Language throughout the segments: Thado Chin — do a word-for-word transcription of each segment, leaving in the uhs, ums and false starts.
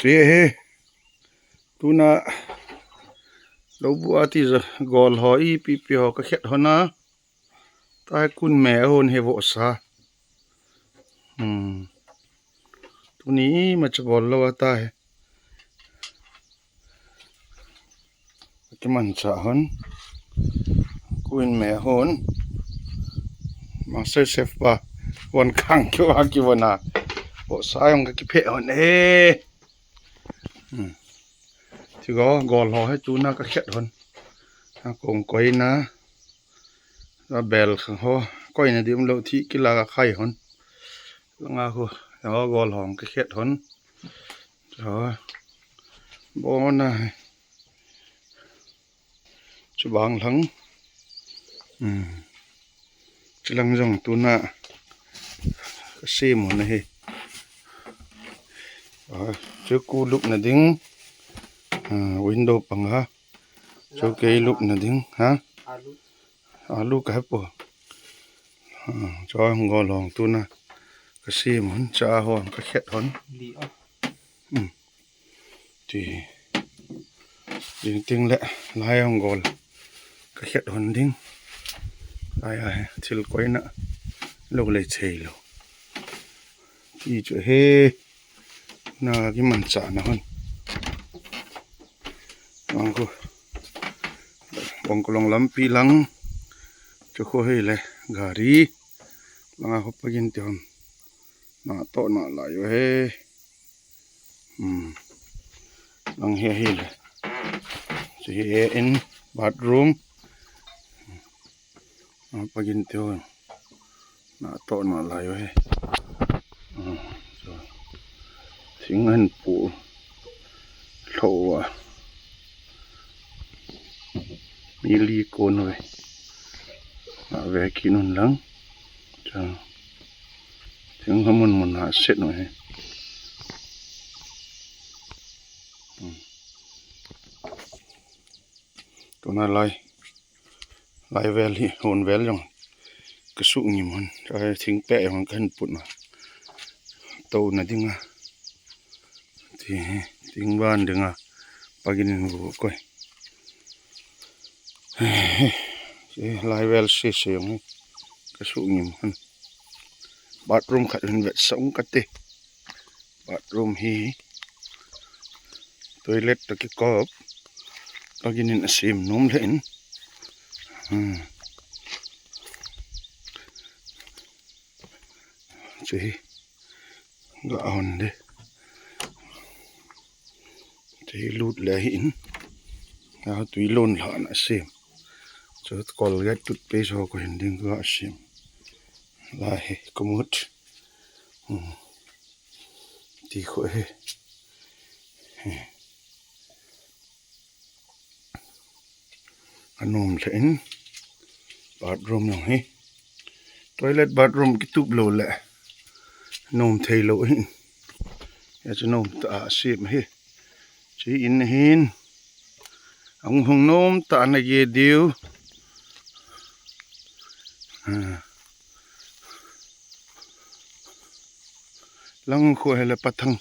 He he. Tuna lou bu ati ja gol ho ipi pi ho ka khet hon a. Tai kun me hon he vo sa. Hmm. Tuni ma cha bol lou ata he. Kiman cha hon. Kun me hon. Master chef pa. Von khang kyo ha ki vona. Vo sa yong ka ki phe hon e. Hmm. Ti go gol ho he tuna ka khet hon. A kong koina. A bel khang ho. Koina dim lou thi kila ka khai hon. Langa ho. Ho gol ho ka khet hon. Cho. Bona. Chu bang lang. Hmm. Chu lang jong tuna. Ka sem hon ahi. A, chu ku lupna ding. A, window panga. Chu kei lupna ding. Ha? Alu. Alu ka hepo. A, chu hong gol hong tuna. Ka sem hon cha hon ka khet hon. Li a. Hmm. Ti. Ding ting le lai hong gol. Ka khet hon ding. Lai a he thil koina. Lou le chei lou. Ti chu he. Na kiman cha na hon. Bang ko. Bang ko long lampi lang. Chu ko he le gari. Langa ho pagin ti hon. Na to na lai yo he. Hmm. Lang he he le. Chu he in bathroom. A pagin ti hon. Na to na lai yo he. Hmm. So. Sing an pu. Lou a. Mi li kon ve. Na ve ki nun lang. Cha. Thing ha mun mun ha set no he. Hmm. Tuna lai. Lai vel hi, hon vel jong. Ka su ngim hon. Ai, thing pe jong kan put na. To na ding a. Ti, ting ban ding a. Pagin in vo koi. Lai vel se se jong. Ka su ngim hon. Bathroom khat hin vet song ka te. Bathroom hi. Toilet to kikop. Pagin in asem nom le in. Hmm. Chu hi. Ga hon de. Chu hi lut le hi in. Ga tui lon la na sem. Chu Colgate toothpaste ho ko hin ding ga sem. Lai hi kumut. Hmm. Ti ko he. He. Anom le in. Bathroom jong hi. Toilet bathroom kitup lou le. Nom thei lou hin. Ya chu nom ta a sem hi. Chi in hin. Ang hung nom ta na ge diu. Ha. Lang khu hele Pathang.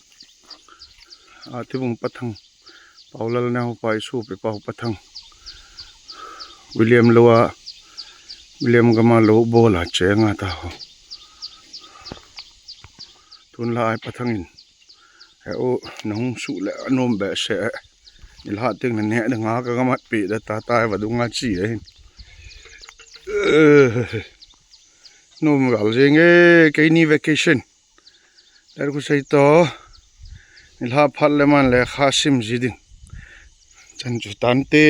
A, Tibung Pathang. Paulal neo pai su pe pau Pathang. William lou a, William gama lou bol a chenga ta ho. Tun la ai Pathang in. He u, nahung su le, anom be se. Nilha ting na ne, nga ka gamat pi da ta ta va dunga chi e. Eh, nom gal jeng e, keini vacation. Dar ku sei to. Nilha phat le man le kha sim ji ding. Chan chu tan te.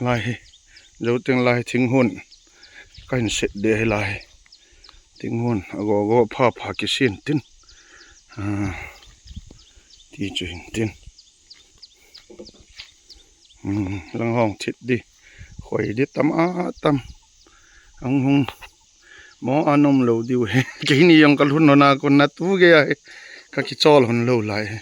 Lai hi. Zo teng lai thing hun. Ka hin set de hi lai. Thing hun. Ago go pha pha kisin tin. Ah. Ti chu hin tin. Hmm, lang hong thit di. Khoi di tam a tam. Ang hung. Mo anom lou diu he. Keini jong ka lhun hon a kon na tu ge a he. Ka kichol hon lou lai he.